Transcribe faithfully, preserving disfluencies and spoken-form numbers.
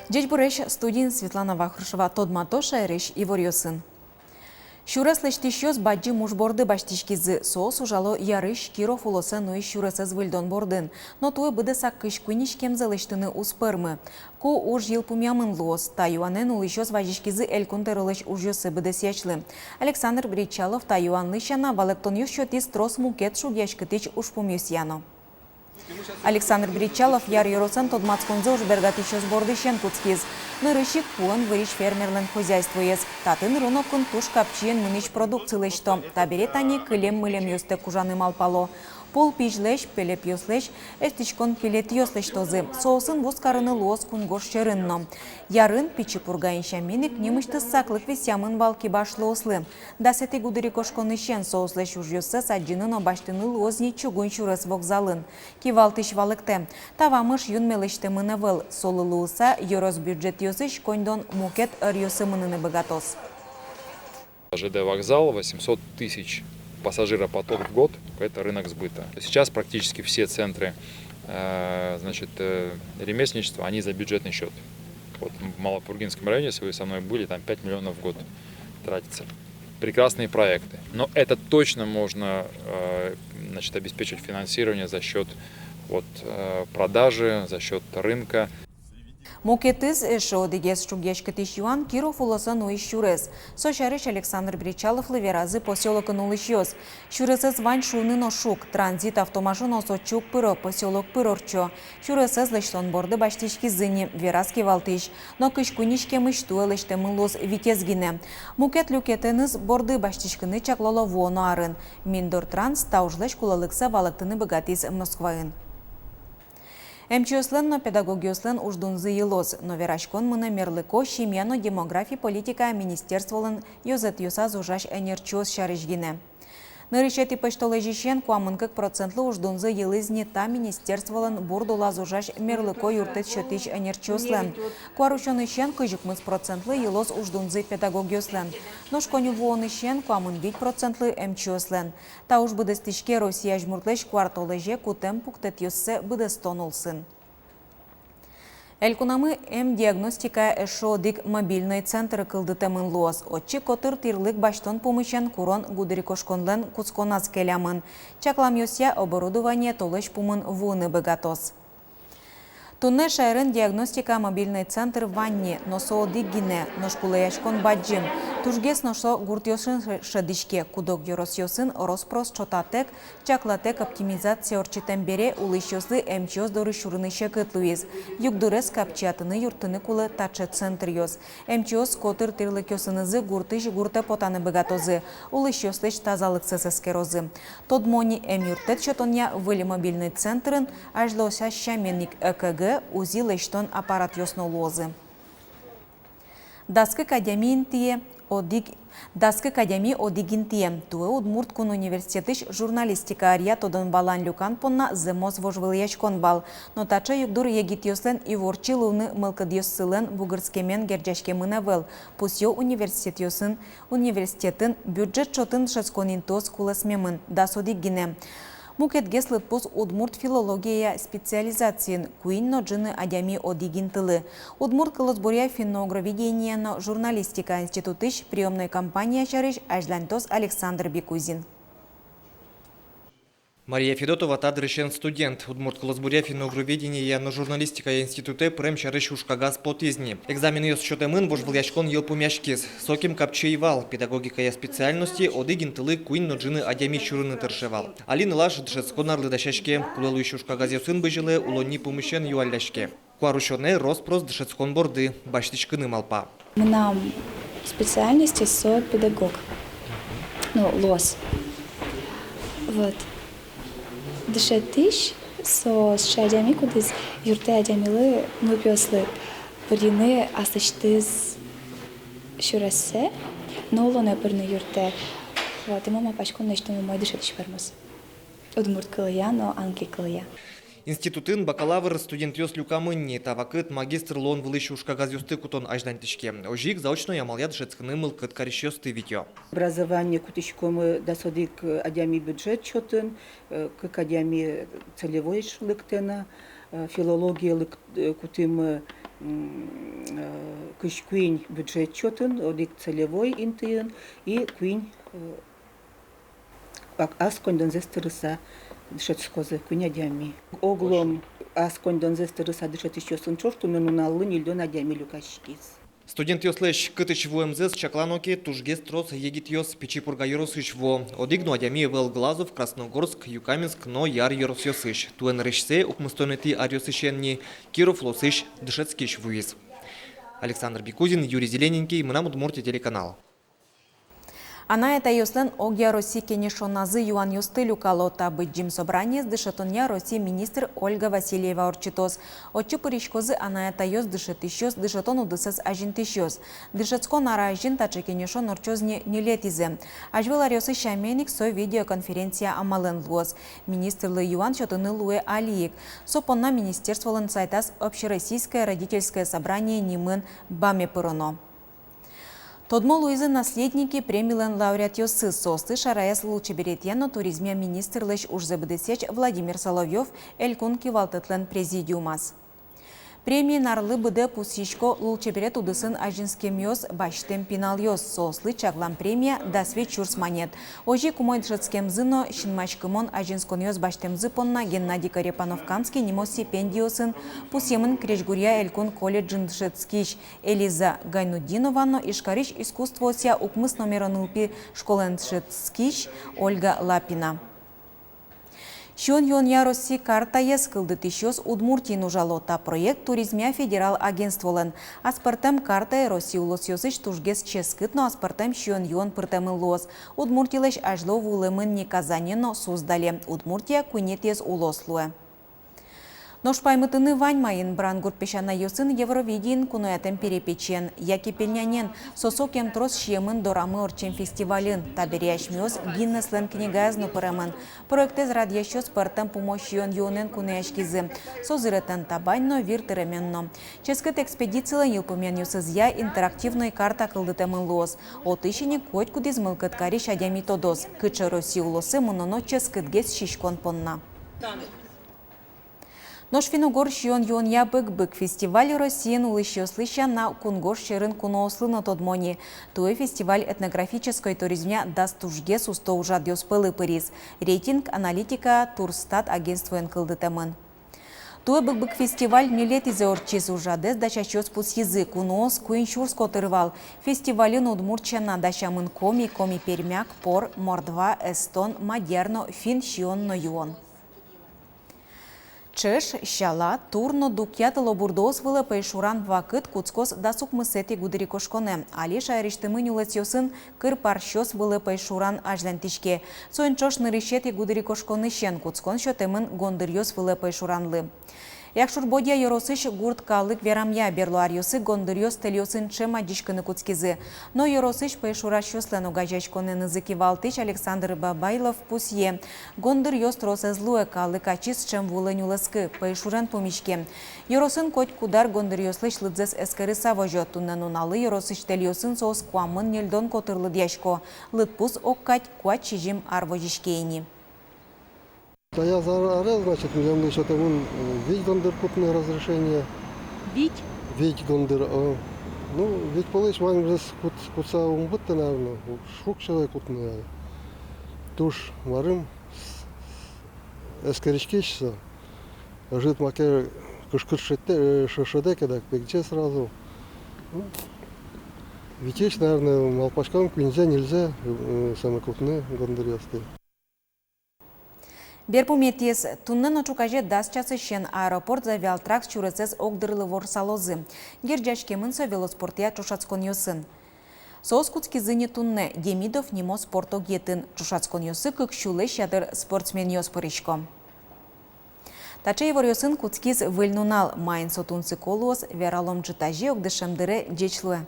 Ӟечбуресь! Студиын Светлана Вахрушева. Тодмато шаерысь иворъёсын. Сюрес лэсьтӥсьёс бадӟым уж борды басьтӥськизы. Соос ужало Ярысь Киров улосэ нуись сюресэз выльдон бордын. Но туэ быдэсак кызь куинь иськемзэ лэсьтыны уз пӧрмы. Ку уж йылпумъямын луоз? Та юанэн улӥсьёс вазиськизы Элькун тӧролэсь ужъёссы быдэсъясьлы. Александр Бречалов та юанлы сяна валэктонъёс сётӥз трос мукет шугъяськытӥсь ужпумъёсъя но. Александр Бречалов Яр ёросэн тодматсконзэ уж бергатӥсьёс бордысен кутскиз. Нырысь ик пуэн вырись фермерлэн хозяйствоез. Татын рынокын туж капчиен мынӥсь продукци лэсьто. Табере тани кылем-мылемъёстэк ужаны малпало. Пулпизьлэсь, пелепъёслэсь эстӥськон пеллетъёс лэсьтозы. Соосын вузкарыны луоз кунгож сьӧрын но. Ярын, Пичи Пургаын сямен ик, нимысьтыз саклык висъямын вал кибашлыослы. Дасэтӥ гудырикошконысен соослэсь ужъёссэс адӟыны но басьтыны луоз ни чугун сюрес вокзалын. Кивалтӥсь валэктэ: та вамыш юнме лэсьтэмын ӧвӧл. Солы луыса ёрос бюджетъёсысь коньдон мукет ӧръёсы мыныны быгатоз. Ж Д вокзал, восемьсот тысяч пассажиропоток в год, это рынок сбыта. Сейчас практически все центры, э, значит, э, ремесленничества, они за бюджетный счёт. Вот в Малопургинском районе, если вы со мной были, там пять миллионов в год тратится. Прекрасные проекты. Но это точно можно, э, значит, обеспечить финансирование за счёт вот, э, продажи, за счёт рынка. Мукетыз, эшшо одӥгез шугъяськытӥсь юан — Киров улосэ нуись сюрес. Со сярысь Александр Бречаловлы веразы посёлокын улӥсьёс. Сюресэз вань шуыны но шуг, транзит автомашинаос отчы уг пыро, посёлок пыр ортчо. Сюресэз лэсьтон борды басьтӥськизы ни, вераз кивалтӥсь. Но кызь куинь иськемысь туэ лэсьтэмын луоз витез гинэ. Мукет люкетэныз борды басьтӥськыны чаклало вуоно арын. Миндортранс та ужлэсь кулэлыксэ валэктыны быгатӥз Москваын. Эмчиослэн но педагогъёслэн уждунзы йылоз. Но вераськон мынэ мерлыко, семья но демографи политикая министерстволэн ёзэтъёсаз ужась ӧнерчиос сярысь гинэ. Нырысетӥ пӧсьтолэзьысен куамын кык процентлы уждунзы йылӥз ни та министерстволэн бурд улаз ужась мерлыко юрттэт сётӥсь ӧнерчиослэн. Куарусёнысен кызь укмыс процентлы йылоз уждунзы педагогъёслэн. Нош коньы вуонысен куамын вить процентлы эмчиослэн. Та уж быдэстӥське Россия азьмуртлэсь куартолэзе кутэм пуктэтъёссэ быдэстон улсын. Элькунамы эм диагностикая эшшо одӥг мобильной центр кылдытэмын луоз. Отчы котыр тӥрлык басьтон пумысен курон гудырикошконлэн кутсконаз келямын. Чакламъёсъя, оборудование толэзь пумын вуыны быгатоз. Туннэ шаерын диагностика мобильной центр вань ни, но со одӥг гинэ, нош кулэяськон бадӟым. Тужгес но со гуртъёсын ше-, шӧдӥське, куд-ог ёросъёсын рос-прос ӵотатэк, чаклатэк оптимизация ортчытэм бере, улӥсьёслы эмчиос доры сюрыны секыт луиз. Югдурез капчиятыны юрттыны кулэ таӵе центръёс. Эмчиос котыр тӥрлыкъёсынызы гуртысь гуртэ потаны быгатозы, улӥсьёслэсь тазалыксэс эскерозы. Тодмо ни, эмъюрттэт сётонъя выль мобильной центрын азьло со сямен ик ЭКГ, УЗИ лэсьтон аппаратъёс но луозы. Дас кык адями интые одӥг, дас кык адями одӥг интые. Туэ Удмурт кун университетысь журналистика ӧръя тодон-валан люкан понна зэмос вожвылъяськон вал. Но таӵе югдур егитъёслэн иворчи луыны мылкыдъёссылэн бугырскемен герӟаськемын ӧвӧл, пусъё университетъёсын, университетын бюджет чотын дышетскон интыос кулэсмемын, дас одӥг гинэ. Мукетгес лыдпус удмурт филологияя специализациын, куинь но ӝыны адями одӥг интылы. Удмурт кылосбуръя, финно-угроведения но журналистика институтысь приёмной кампания сярысь азьланьтоз Александр Бекузин. Мария Федотова та дырысен студент. Удмурт кылосбуръя, финно-угроведения но журналистикая институтэ пырем сярысь ужкагаз потӥз ни. Экзаменъёс сётэмын, вожвылъяськон йылпумъяськиз. Сокем капчи ӧй вал, педагогикая специальносте одӥг интылы куинь но ӝыны адями сюрыны тырше вал. Али нылаш дышетскон арлы дасяське, кулэ луись ужкагазъёсын бызьылэ, улонни пумысен юалляське. Куарусёнэ рос-прос дышетскон борды басьтӥськыны малпа. Мынам специальносте со педагог. Ну, луоз. Вот. Дышетӥсь со сыӵе адями, кудӥз юрттэ адямилы, нылпиослы, пырыны аслэсьтыз сюрессэ, но улонэ пырыны юрттэ. Вот, и мон малпасько, нуиськом, мон дышетӥсь пӧрмоз. Удмурт кылъя но англи кылъя. Институтын бакалавр студентъёс люкамын ни, та вакыт магистр луон вылысь ужкагазъёсты кутон азьланьтӥське. Озьы ик заочной амалъя дышетскыны мылкыд карисьёсты витё. Образование кутӥськомы дас одӥг адями бюджет чотын, э, кык адями целевой лыктэ на, э, филология лык-, э, кутӥмы, М, э, кызь куинь бюджет чотын, одӥг целевой интыын и куинь, э, ак-, ас коньдонзэс тырыса дышетскозы куинь адями. Оглом ас коньдонзэс тырыса дышетӥсьёсын ӵош туннэ нуналлы ньыльдон адями люкаськиз. Студентъёслэсь кытысь вуэмзэс чаклано ке, тужгес трос егитъёс Пичи Пурга ёросысь вуо. Одӥг но адями ӧвӧл Глазов, Красногорск, Юкаменск но Яр ёросъёсысь. Туэ нырысьсэ, укмыстонэтӥ аръёсысен ни, Киров улосысь дышетскись вуиз. Александр Бекузин, Юрий Зелененький, «Мынам Удмуртие» телеканал. Анай-атайёслэн огъя Россия кенешоназы юанъёсты люкало. Та Быдӟым собраниез дышетонъя Россия министр Ольга Васильева ортчытоз. Отчы пыриськозы анай-атайёс, дышетӥсьёс, дышетон удысэз азинтӥсьёс. Дышетскон ар азьын таӵе кенешон ортчоз ни ньылетӥзэ. Азьвыл аръёсы сямен ик со видеоконференция амалэн луоз. Министрлы юан сётыны луэ али ик. Со понна министерстволэн сайтаз «Общероссийское родительское собрание» нимын баме пыроно. Тодмо луизы «Наследники» премилэн лауреатъёссы. Соосты шараяз лулчеберетъя но туризмъя министрлэсь ужзэ быдэсъясь Владимир Соловьёв элькун кивалтэтлэн президиумаз. Премиын арлы быдэ пусйисько лулчеберет удысын азинскемъёс басьтэм пиналъёс. Соослы чаклам премия — дас вить сюрс манет. Озьы ик умой дышетскемзы но синмаськымон азинсконъёс басьтэмзы понна Геннадий Корепанов-Камский нимо стипендиосын пусъемын крезьгуръя элькун колледжын дышетскись Элиза Гайнутдинова но Ижкарысь искусствоосъя укмыс номеро нылпи школаын дышетскись Ольга Лапина. Сиён-юонъя Россия картаез кылдытӥсьёс Удмуртиын ужало. Та проект туризмъя федерал агентстволэн. Аспӧртэм картае Россия улосъёсысь тужгес ческыт но аспӧртэм сиён-юон пыртэмын луоз. Удмуртилэсь азьло вуылэмын ни Казане но Суздале. Удмуртия куинетӥез улос луэ. Нош паймытыны вань маин. Брангурт песянайёсын Евровидиен куноятэм перепечен, яке пельнянен, со сокем трос сиемын дорамы ортчем фестивальын. Табере асьмеос Гиннеслэн книгаяз но пыремын. Проектэз радъясьёс пӧртэм пумо сиён-юонэн кунояськизы. Со зыретэн табань но, вир тыремен но. Ческыт экспедицилэн йылпумъянъёсызъя интерактивной карта кылдытэмын луоз. Отысь ини котькудӥз мылкыд карись адями тодоз, кыӵе Россия улосы мыноно ческытгес сиськон понна. Нош финн-угор сиён-юонъя «Быг-быг» фестиваль Россиын улӥсьёслы сяна, кунгож сьӧрын куноослы но тодмо ни. Туэ фестиваль этнографической туризмъя дас тужгес усто ужрадъёс пӧлы пыриз. Рейтинг аналитика Турстат агентствоен кылдытэмын. Туэ «Быг-быг» фестиваль ньылетӥзэ ортчиз. Ужрадэз дасясьёс пусйизы: куноос куинь сюрс котыр вал. Фестивальын удмурт сяна дасямын коми, коми-пермяк, пор, мордва, эстон, мадьяр но финн сиён но юон. Чеш, сяла, тур но дукъя тылобурдоос вылэ пӧйшуран вакыт кутскоз дас укмысэтӥ гудырикошконэ. Али шаерысьтымы нюлэсъёсын кыр парсьёс вылэ пӧйшуран азьланьтӥське. Соин ӵош нырысетӥ гудырикошконысен кутскон сётэмын гондыръёс вылэ пӧйшуранлы. Якшур-Бӧдья ёросысь гурт калык верамъя, берло аръёсы гондыръёс тэльёсын ӵем адӟиськыны кутскизы. Но ёросысь пӧйшурасьёслэн огазеяськонэнызы кивалтӥсь Александр Бабайлов пусъе: гондыръёс трос ӧз луэ, калык ачиз ӵем вулэ нюлэскы, пӧйшурен пумиське. Ёросын котькуд ар гондыръёслэсь лыдзэс эскерыса возё. Туннэ нуналлы ёросысь тэльёсын соос куамын ньыльдон котыр лыдъясько. Лыдпус огкадь куать-сизьым ар возиське ини. Таяз ар-, аре, значит, милемлы сётэмын, э, вить гондыр кутны разрешение. Вить? Вить гондыр, э, ну, вить пӧлысь ваньмыз кут-, кутса ум быдтэ, наверно, шуг сяна кутны. Туж марым, с-, с-, эскериськись со. Ӧжыт маке кышкыт шедьтэ, э, ше-, шедьтэ ке, дак пегӟе сразу. Ну, витьысь, наверно, малпаськом, куиньзэ, ньыльзэ, э, самой кутны гондыръёсты. Берпуметӥез. Туннэ но ӵуказе дас часысен аэропорт «Завиалтракс» сюресэз огдырлы ворсалозы. Герӟаськемын со велоспортъя ӵошатсконъёсын. Соос кутскизы ни туннэ Демидов нимо спорт огъетын. Ӵошатсконъёсы кык сюлэсь ятыр спортсменъёс пырисько. Таӵе иворъёсын кутскиз выль нунал. Маин со тунсыко луоз, вералом ӝытазе ик дышем дыре. Ӟеч луэ.